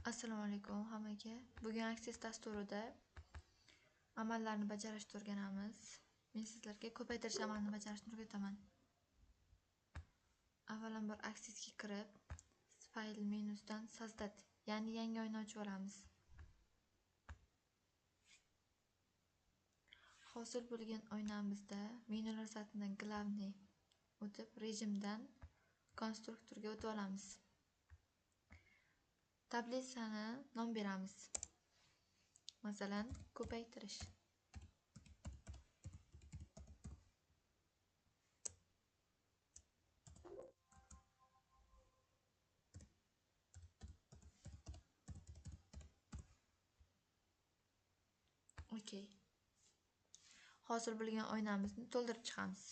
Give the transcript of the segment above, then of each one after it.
Assalomu alaykum hammaga. Bugun Access dasturida amallarni bajarishni o'rganamiz. Men sizlarga ko'paytirish amalini bajarishni o'rgataman. Avvalambor Accessga kirib, fayl menyusidan Создать, ya'ni yangi oyna ochib olamiz. Hosil bo'lgan oynamizda menyular satridan Главный o'tib, rejimdan konstruktorga o'tib olamiz. Tablitsani nom beramiz. Masalan, ko'paytirish. Okey. Hosil bo'lgan oynamizni to'ldirib chiqamiz.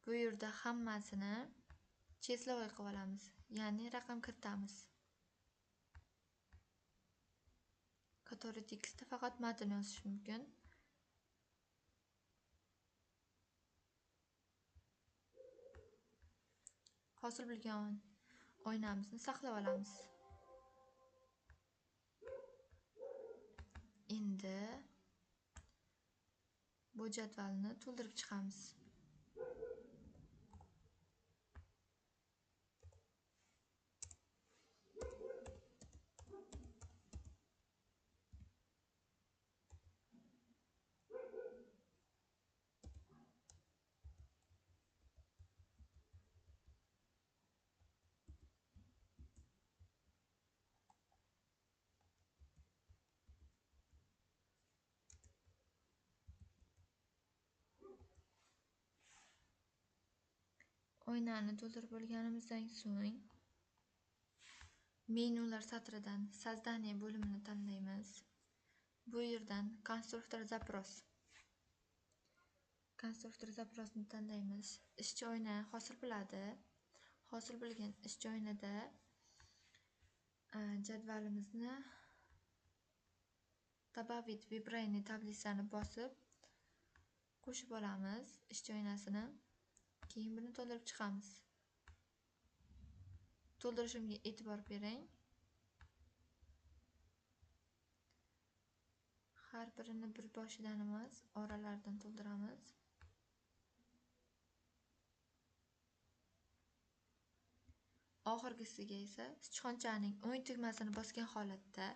Bu yerda hammasini числовой qilib olamiz, ya'ni raqam kiritamiz. Который tekstda faqat matn yozish mumkin. Hosil bo'lgan oynamizni saqlab olamiz. Endi bu jadvalni to'ldirib chiqamiz. Oynani to'ldirib bo'lganimizdan so'ng menyular satridan Создание bo'limini tanlaymiz. Bu yerdan konstruktor запрос. Konstruktor запросni tanlaymiz. Ishchi oyna hosil bo'ladi. Hosil bo'lgan ishchi oynada jadvalimizni Добавить выбранный tablitsani bosib qo'shib olamiz ishchi oynasini. Keyin buni to'ldirib chiqamiz. To'ldirishimga e'tibor bering. Har birini bir boshidan emas, oralaridan to'ldiramiz. Oxirgisiga esa sichqonchaning o'ng tugmasini bosgan holatda